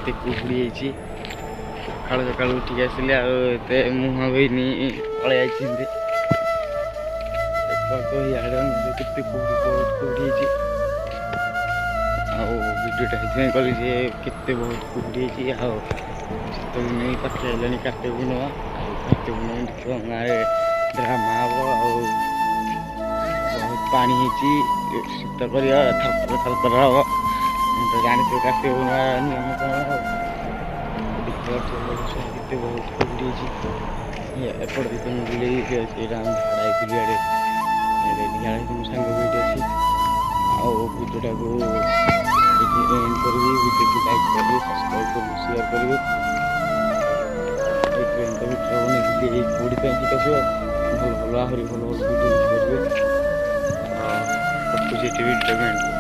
କେତେ କୁହୁଡ଼ି ହେଇଛି। ସକାଳୁ ସକାଳୁ ଉଠିକି ଆସିଲି ଆଉ ଏତେ ମୁହଁ ଧୋଇନି, ପଳେଇ ଆଇଛି ଏମିତି। ଦେଖ ଇଆଡ଼େ କେତେ କୁହୁଡ଼ି, ବହୁତ କୁହୁଡ଼ି ହେଇଛି। ଆଉ ଭିଡ଼ିଓଟା ସେଥିପାଇଁ କଲି ଯେ କେତେ ବହୁତ କୁହୁଡ଼ି ହେଇଛି। ଆଉ ଶୀତ ଦିନ ବି ପାଖେଇ ଆଇଲାଣି, କାର୍ତ୍ତିକ ପୂର୍ଣ୍ଣିମା। ଆଉ କାର୍ତ୍ତିକ ପୂର୍ଣ୍ଣିମା ଦେଖିବ ଗାଁରେ ଡ୍ରାମା ହବ ଆଉ ବହୁତ ପାଣି ହେଇଛି, ଶୀତ କରିବ, ଥରଥର ଥରଥର ହବ। ତ ଜାଣିଥିବ କାର୍ତ୍ତିକ ପୂର୍ଣ୍ଣିମା ନିୟମ କ'ଣ। ଆଉ ଦେଖିପାରୁଥିବ କେତେ ବହୁତ କୁହୁଡ଼ି ହେଇଛି। ଏପଟେ ବି ମୁଁ ବୁଲେଇ ଅଛି। ଏଇଟା ଆମେ ଝାଡ଼ା ହେଇଥିଲୁ ଇଆଡ଼େ, ଝାଡ଼ା ହେଇଛି। ମୋ ସାଙ୍ଗ ବି ଏଇଠି ଅଛି। ଆଉ ଭିଡ଼ିଓଟାକୁ ଏଠି ଏଣ୍ଡ କରିବି। ଭିଡ଼ିଓକୁ ଲାଇକ୍ କରିବେ, ସବସ୍କ୍ରାଇବ୍ କରିବେ, ସେୟାର କରିବେ। ଏଇଥିପାଇଁ ତ ଭିଡ଼ିଓ ବନେଇଥିଲି, ଏଇ କୁହୁଡ଼ି ପାଇଁ। ଠିକ୍ ଆସିବ ଭଲ ଭଲ, ଆହୁରି ଭଲ ଭଲ ଭିଡ଼ିଓ ଦେଖିପାରିବେ। ରଖୁଛି ଏଠି, ଭିଡ଼ିଓଟାକୁ ଏଣ୍ଡ।